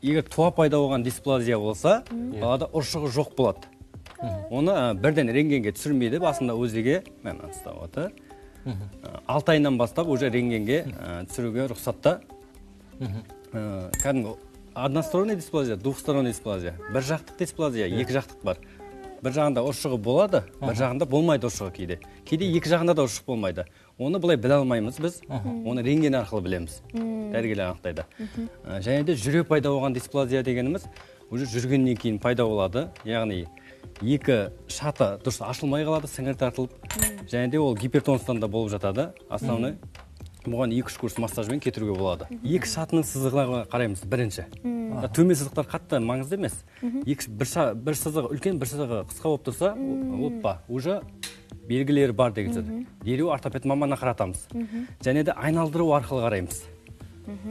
Егер туа пайда болған дисплазия болса, балада ұршығы жоқ болады. Оны бірден рентгенге түсірмейді, басында УЗИ-ге, мына ұстап отыр. 6 айынан бастап уже рентгенге түсіруге рұқсатта. Кәдімгі односторонний дисплазия, двухсторонний дисплазия, бір жақтық дисплазия, екі жақтық бар. Бір жағында ұршығы болады, бір жағында болмайды ұршығы кейде. Кейде екі жағында да ұршық болмайды. Оны былай біле алмаймыз біз, оны рентген арқылы білеміз. Дәрігерлер анықтайды. Және де жүре пайда болған дисплазия дегеніміз уже жүргеннен кейін пайда болады. Яғни екі шаты дұрыс ашылмай қалады, сіңір тартылып. Және де ол гипертонустан да болып жатады. Основной бұған 2-3 курс массажбен кетіруге болады. Екі шатының сызығына қараймыз бірінші. Төмен сызықтар қатты маңызды емес. Бір сызығы үлкен, бір сызығы қысқа болып тұрса, оппа, уже белгілері бар деген сөз. Дереу ортопед маманына қаратамыз. Және де айналдыру арқылы қараймыз.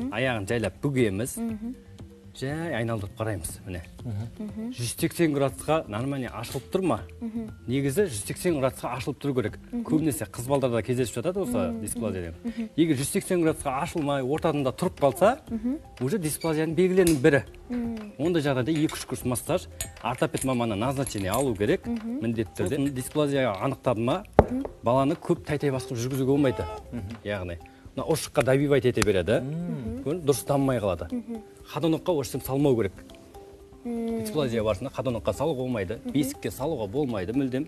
Аяғын жайлап бүгеміз. Жай айналдырып қараймыз, міне. 180 градусқа нормально ашылып тұр ма? Негізі 180 градусқа ашылып тұру керек. Көбінесе қыз балдарда кездесіп жатады осы дисплазия деген. Егер 180 градусқа ашылмай ортасында тұрып қалса, уже дисплазияның белгілерінің бірі. Ондай жағдайда 2-3 курс массаж, ортопед маманына назначение алу керек, міндетті түрде. Дисплазия анықтады ма, баланы көп тай-тай басқып жүргізуге болмайды. Яғни мына ұршыққа добивать ете береді, дұрыс дамымай қалады. Ходунокқа ұршық салмау керек. Дисплазия барысында ходунокқа салуға болмайды, бесікке салуға болмайды мүлдем.